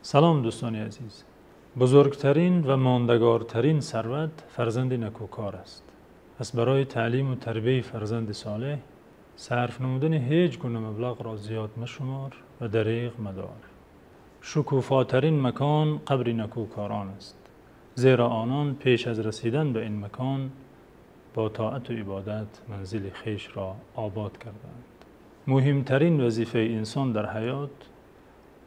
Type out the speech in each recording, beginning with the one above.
Салом, дӯстони азиз. Бузургтарин ва мондагортарин сарват фарзанди некӯкор аст. Пас барои таълим ва тарбияти фарзанди солеҳ сарф намудани ҳеҷ гуна маблағро зиёд машумор ва дареғ мадор. Шукуфотарин макон қабри некӯкорон аст, зеро онон пеш аз расидан ба ин макон бо тоат ва ибодат манзили хешро обод кардаанд. Муҳимтарин вазифаи инсон дар ҳаёт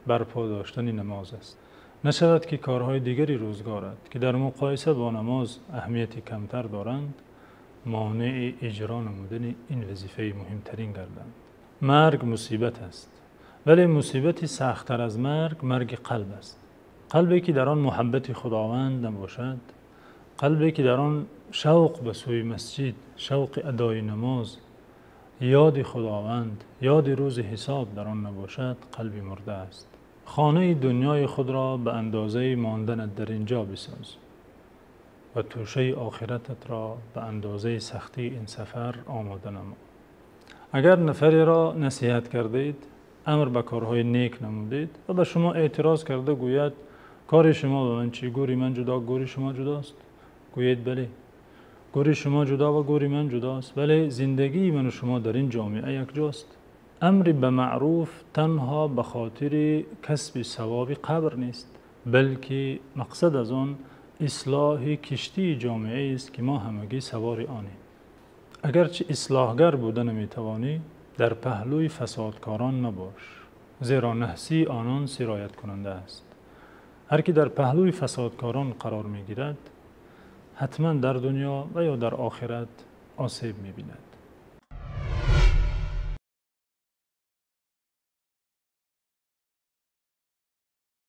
барпо доштани намоз аст. Нашавад ки корҳои дигари рӯзгорат, ки дар муқоиса бо намоз аҳамияти камтар доранд, монеи иҷро намудани ин вазифаи муҳимтарин гарданд. Марг мусибат аст, вале мусибати сахттар аз марг, марги қалб аст. Қалбе ки дар он муҳаббати Худованд набошад, қалбе ки дар он шавқ ба сӯи масҷид, шавқи адои намоз, ёди Худованд, ёди рӯзи ҳисоб дар он набошад, қалби мурда аст. Хонаи дунёи худро ба андозаи монданат дар инҷо бисоз ва тӯшаи охирататро ба андозаи сахтии ин сафар омода намо. Агар нафареро насиҳат кардаед, амр ба корҳои нек намудед ва ба шумо эътироз карда гӯяд: кори шумо ба ман чӣ? Гӯри ман ҷудо, гӯри шумо ҷудост. Гӯед: бале, гӯри шумо ҷудо ва гӯри ман ҷудост, вале зиндагии ман ва шумо дар ин ҷомеа якҷост. Амр ба маъруф танҳо ба хотири касби савоби қабр нест, балки мақсад аз он ислоҳи киштии ҷомеа аст, ки мо ҳамагӣ савори онем. Агарчи ислоҳгар буда наметавонӣ, дар паҳлӯи фасодкорон набош, зеро наҳсии онон сироят кунанда аст. Ҳар ки дар паҳлӯи фасодкорон қарор мегирад, ҳатман дар дунё ва ё дар охират осеб мебинад.